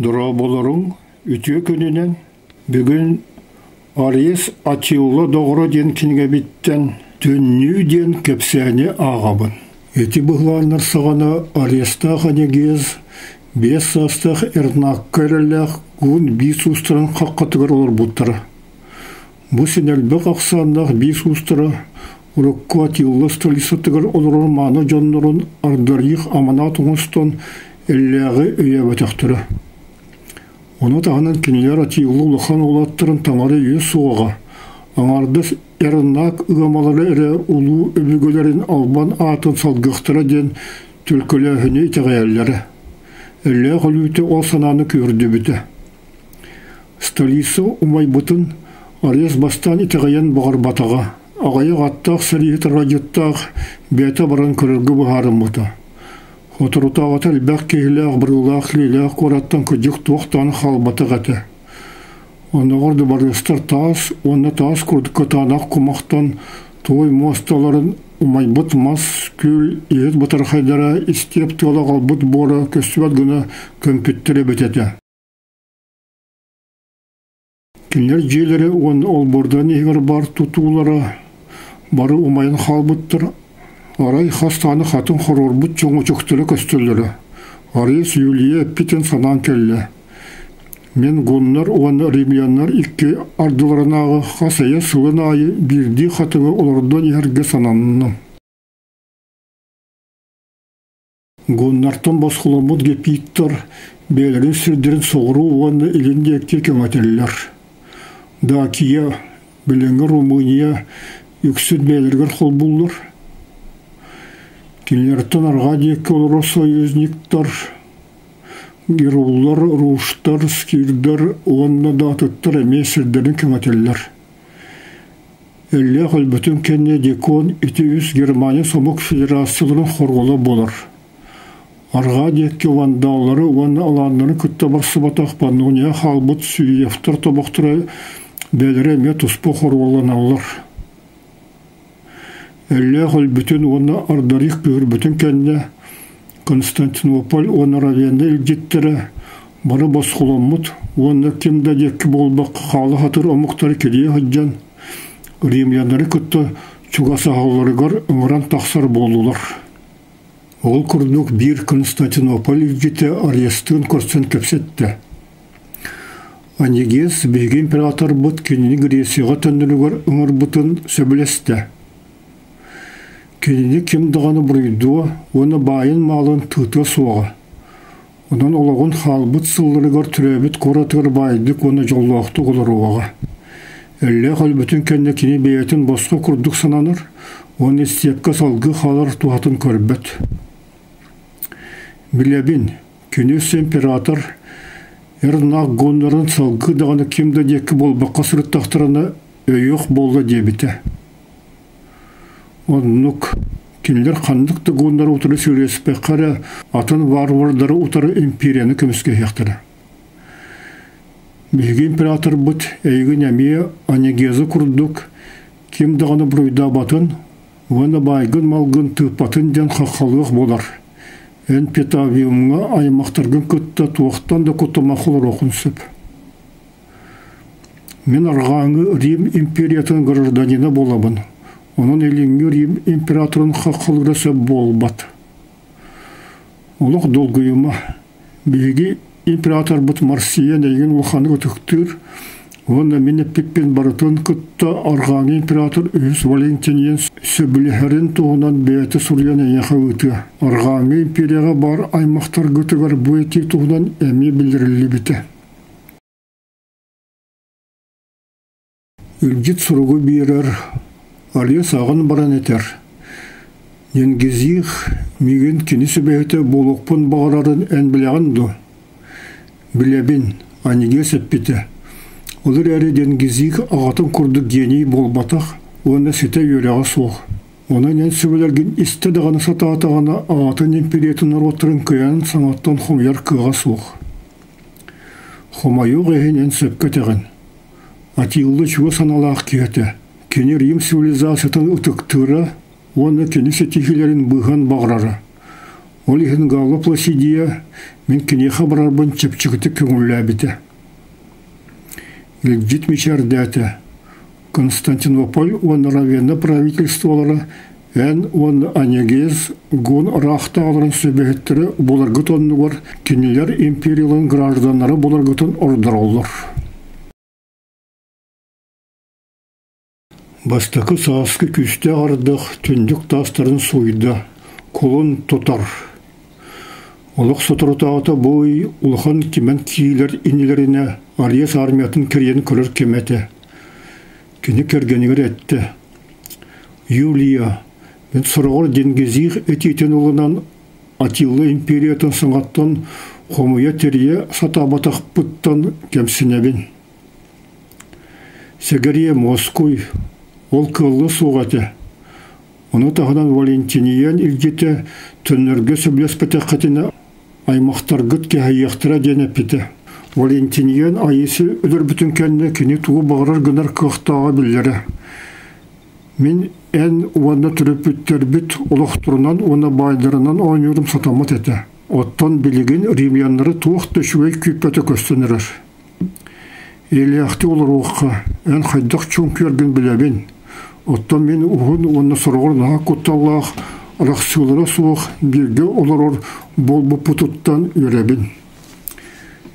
Дорооболоруҥ, үтүө күнүнэн! Бүгүн Арис Атилла доҕоро диэн кинигэбиттэн «Төннүү» диэн кэпсээни ааҕабын. Ити быһылааннар саҕана Аристаах Анегез 5 саастаах Эрнакка эрэллээх гун биис уустарын хаххатыгар олорбуттара. Бу син элбэх ахсааннаах биис уустара урукку Атилла столицатыгар олорор мааны дьоннорун ардарыых аманаат оҥостон Эллээҕи өйөөбөтөхтөрө. Ону таһынан кинилэр Атилла улахан уолаттарын таҥара өйө суоҕа, аҥаардас Эрнаак ыамалара эрэ улуу өбүгэлэрин албан аатын салгыахтара диэн төлкөлөөһүнү итэҕэйэллэрэ. Эллээх өлүүтэ ол санааны күүһүрдүбүтэ. Столица умайбытын Арес бастаан итэҕэйэн баҕарбатаҕа, аҕыйах аттаах сэрииһит радиоттаах бэйэтэ баран көрөргө быһаарыммыта. Соторутааҕыта элбэх киһилээх, бырыылаах-илиилээх куораттан кырдьык туох даҕаны хаалбатах этэ. Оннооҕор дыбарыастар таас уонна таас курдук кытаанах кумахтан туой муосталарын умайбыт мас, күл, иһит бытархайдара истиэп тыала аҕалбыт буора көстүбэт гына көмпүттэр эбит этэ. Кинилэр дьиэлэрэ уонна олбуордарын иһигэр баар тутуулара бары умайан хаалбыттар, арай хас даҕаны хатыҥ хоруорбут чоҥочохторо көстөллөрө. Арыйас Юлия эппитин санаан кэллэ. Мин гуннар уонна римляннар икки ардыларынааҕы хас эйэ сылын аайы биирдии хатыҥы олордон иһэргэ сананным. Гуннартан босхоломмут гепиттар бэйэлэрин сирдэрин соҕуруу уонна илин диэки кэҥэтэллэр. Дакия, билиҥҥи Румыния үксүн бэйэлэригэр холбууллар. Кинилэртэн арҕаа диэки олорор союзниктар геруллар, руштар, скирдэр уонна да атыттар эмиэ сирдэрин кэҥэтэллэр. Эллээх өлбүтүн кэннэ Декон ити үс Германия сомук федерацияларын хоруола буолар. Арҕаа диэки вандаллары уонна алааннары кытта барсыбатах Паннония хаалбыт Сүльевтэр тобохторо бэйэлэрэ эмиэ туспа хоруолланаллар. Эллээх өлбүтүн уонна Ардарих кыһырбытын кэннэ Константинополь уонна Равенна илдьиттэрэ бары босхоломмут уонна ким да диэки буолбакка хаала сатыыр омуктары кирийэ сылдьан римляннары кытта чугасаһалларыгар ыҥыран тахсар буоллулар. Ол курдук биир Константинополь илдьитэ Ариастыын көрсөн кэпсэттэ. Анегес биһиги императорбыт кинини Грецияҕа төннөрүгэр ыҥырбытын сөбүлэстэ. Кинини ким даҕаны буруйдуо уонна баайын-маалын тыытыа суоҕа. Онон олоҕун хаалбыт сылларыгар төрөөбүт куоратыгар баайдык уонна дьоллоохтук олоруоҕа. Эллээх өлбүтүн кэннэ кини бэйэтин босхо курдук сананар уонна истиэпкэ салгыы хаалар туһатын көрбөт. Билэбин, күнүс император Эрнаах гоннорун салгыы даҕаны ким да диэки буолбакка сырыттахтарына өйүөх буолла диэбитэ. Оннук. Кинилэр ханнык да гуннары утары сүүрүөспэххэ эрэ атын варвардары утары империяны көмүскэһиэхтэрэ. Биһиги императорбыт эйигин эмиэ Анегеза курдук ким даҕаны буруйдаабатын уонна баайгын-малгын тыыппатын диэн хаххалыах буолар. Эн Петавиумҥа аймахтаргын кытта туохтан да куттамах олоруоххун сөп. Мин арҕааҥҥы Рим империятын гражданина буолабын, онон илиҥҥи Рим императорын хаххалыыра сөп буолбат. Олох долгуйума, биһиги императорбыт Марсия эйигин улаханнык ытыктыыр уонна мин эппиппин барытын кытта арҕааҥҥы император үһүс Валентиниен сөбүлэһэрин туһунан бэйэтэ суруйан эйиэхэ ыытыа. Арҕааҥҥы империяҕа баар аймахтаргытыгар бу этии туһунан эмиэ биллэриллибитэ. Илдьит суругу биэрэр, Алиес аҕын баран этэр: «Енгизих, миигин кини сүбэһитэ буолуохпун баҕарарын эн билэҕин дуо?» «Билэбин», Анигес эппитэ. Ол эрээри Денгизих аҕатын курдук гений буолбатах уонна ситэ үөрэҕэ суох. Онон эн сүбэлэргин истэ даҕаны сатаатаҕына аҕатын империятын норуоттарын кыайан саҥаттан хомуйар кыаҕа суох. Хомойуох иһин эн сөпкө этэҕин. Атилла чугас санаалаах киһи этэ. Кини Рим цивилизациятын ытыктыыра уонна кини ситиһиилэрин быыһан баҕарара. Ол иһин Галла Пласидия мин киниэхэ барарбын чэпчэкитик көҥүллээбитэ. Илдьит мичээрдээтэ. Константинополь уонна Равенна правительстволара эн уонна Анегез Гун ыраахтааҕыларын сүбэһиттэрэ буларгыт оннугар кинилэр империяларын гражданнара буларгытын ордороллор. Бастакы сааскы күүстээх ардах түннүк таастарын сууйда, кулун тутар. Олох соторутааҕыта бу ый улахан кимэн киилэр иннилэринэ Ариес армиятын кэрийэн көрөр кэмэ этэ. Кини кэргэнигэр эттэ: «Юлия, мин сороҕор Денгизих этиитин ылынан Атилла империятын саҥаттан хомуйа-тэрийэ сатаабатахпыттан кэмсинэбин. Сэгэриэ Москуй, ол кыалла суох этэ. Ону таһынан Валентиниян илдьитэ төннөргө сөбүлэспэтэххитинэ аймахтаргыт кэһэйиэхтэрэ диэн эппитэ. Валентиниян Айыысы өлөрбүтүн кэннэ кини тугу баҕарар гынар кыахтааҕа биллэрэ. Мин эн уонна төрөппүттэрбит олохторунан уонна баайдарынан оонньуурум сатаммат этэ. Оттон билигин римляннары туох да үчүгэй күүппэтэ көстөн эрэр. Илиэхти олоруохха, эн хайдах чуҥкуйаргын билэбин. Оттон мин уһун уонна сороҕор наһаа кутталлаах, арахсыылара суох бииргэ олорор буолбуппутуттан үөрэбин.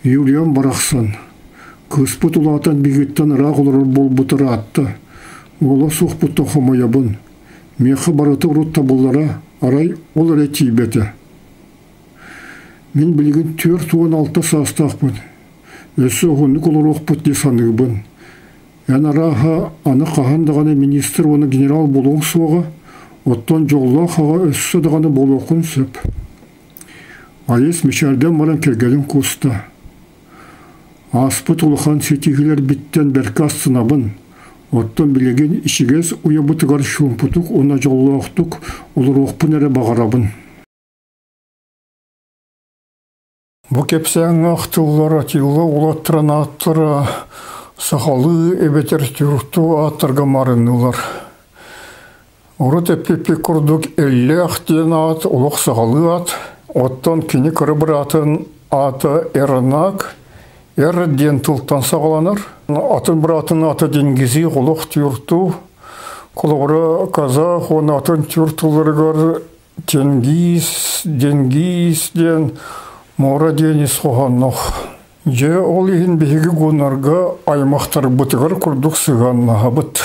Юлиан барахсан, кыыспыт улаатан биһигиттэн ыраах олорор буолбута ыраатта. Уола суохпуттан хомойобун. Миэхэ барыта урут табыллара, арай ол эрэ тиийбэтэ. Мин билигин 46 саастаахпын. Өссө уһуннук олоруохпут дии саныыбын. Эн арааһа аны хаһан даҕаны министр уонна генерал буолуоҥ суоҕа, оттон дьоллоох аҕа өссө даҕаны буолуоххун сөп. Айыс мичээрдэн баран кэргэнин кууста. Ааспыт улахан ситиһиилэрбиттэн бэркэ астынабын. Оттон билигин ичигэс уйабытыгар чуумпутук уонна дьоллоохтук олоруохпун эрэ баҕарабын. Бу кэпсээҥҥэ ахтыллар Атилла уолаттарын ааттара сахалыы эбэтэр тюрктуу ааттарга маарынныылар. Урут эппиппит курдук Эллээх диэн аат олох сахалыы аат, оттон кини кыра быраатын аата Эрнак, Эр диэн тылтан саҕаланар. Атын быраатын аата Дингизи олох тюрктуу, холобура казах уонна атын тюрк тылларыгар Тенгиз, Денгиз диэн муора диэн ис хоһоонноох. Дьэ, ол иһин биһиги гуннарга аймахтарбытыгар курдук сыһыаннаһабыт.